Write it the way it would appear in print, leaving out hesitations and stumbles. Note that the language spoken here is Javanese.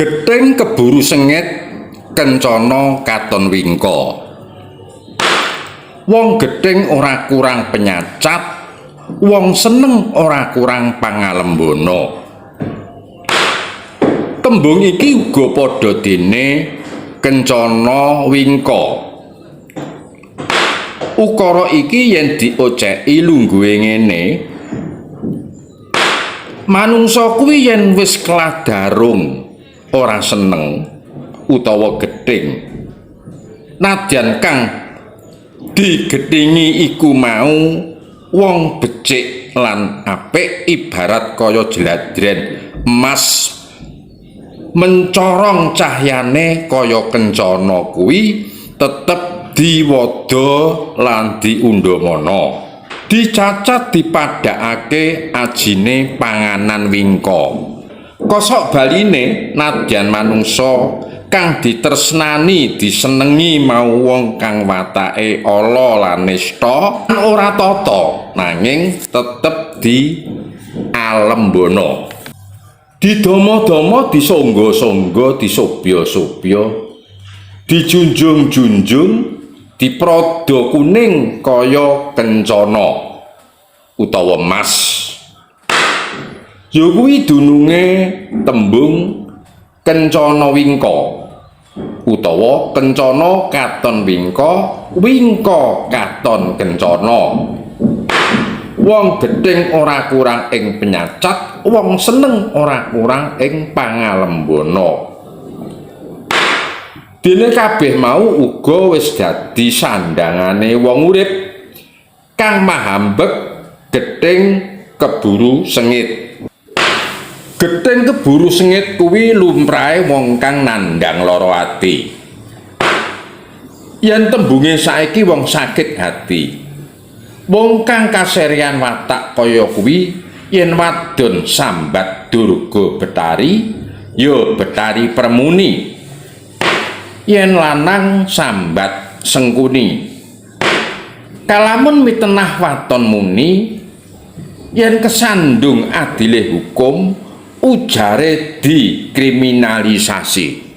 Gething keburu sengit, kencana katon wingka. Wong gething ora kurang penyacat, wong seneng ora kurang pangalembana. Tembung iki uga padha dene kencana wingka. Ukara iki yen dioceki lungguhe ngene. Manungsa kuwi yen wis kladarung ora seneng utawa gething. Nadyan kang digethingi iku mau wong becik lan apik, ibarat kaya jladren emas mencorong cahyane kaya kencana, kuwi tetep diwada lan diundhamana, dicacat, dipadhakake ajine panganan wingka. Kosok baline, nadyan manungsa kang ditresnani, disenengi mau wong kang watake ala lan nista, ora tata, nanging tetep di alembana, didama-dama, disangga-sangga, disobya-sobya, dijunjung-junjung, diprada kuning kaya kencana utawa emas. Ya kuwi dununge tembung kencana wingka utawa kencana katon wingka, wingka katon kencana. Wong gething ora kurang ing penyacat, wong seneng ora kurang ing pangalembana. Dene kabeh mau uga wis dadi sandangane wong urip kang mahambek gething keburu sengit. Gething keburu sengit kuwi lumrahe wong kang nandhang lara ati. Yen tembunge saiki, wong sakit hati. Wong kang kaseryan watak kaya kuwi, yen wadon sambat Durga Betari, ya Betari Permuni. Yen lanang sambat Sengkuni. Kalamun mitenah waton muni, yen kesandung adile hukum, ujare dikriminalisasi.